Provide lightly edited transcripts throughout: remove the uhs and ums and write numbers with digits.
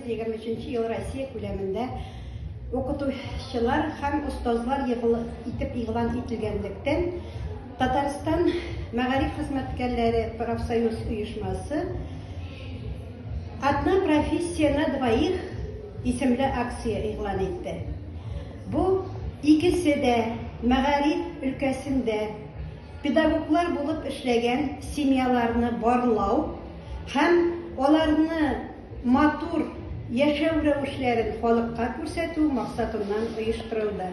1923 ел Россия күләмендә укытучылар һәм остазлар елы итеп игълан ителгәнлектән, Татарстан мәгариф хезмәткәрләре профсоюз оешмасы Одна профессия на двоих исемле акция игълан итте. Бу икесе дә мәгариф өлкәсендә педагоглар булып эшләгән семьяларны барлау һәм аларны матур яшәү рәвешләрен халыкка күрсәтү максатыннан оештырылды.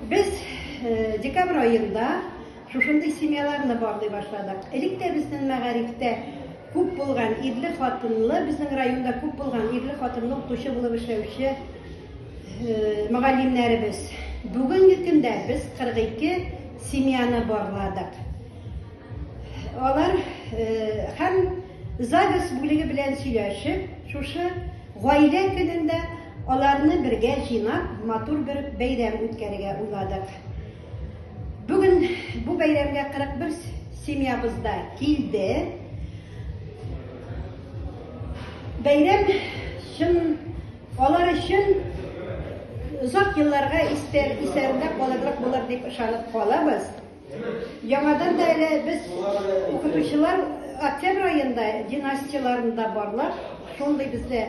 Без декабрь аенда шушындый семьяларны барлый башладык. Элек тә безнең мәгарифтә күп булган ирле-хатынлы, безнең районда күп булган ирле-хатынлы укытучы булып эшләүче мөгаллимнәребез. Бүгенге көндә без 42 семьяны барладык. Алар һәм ЗАГС бүлеге белән сөйләшеп, шушы гаилә көнендә аларны бергә җыйнап, матур бер бәйрәм үткәрергә уйладык. Бүген бу бәйрәмгә 41 семьябыз да килде. Бәйрәм чын алар өчен озак елларга истә исәрендә калырлык булыр дип ышанып калабыз. Яңадан да әле без укытучылар октябрь аенда династияләрен дә барлап, шундый бездә.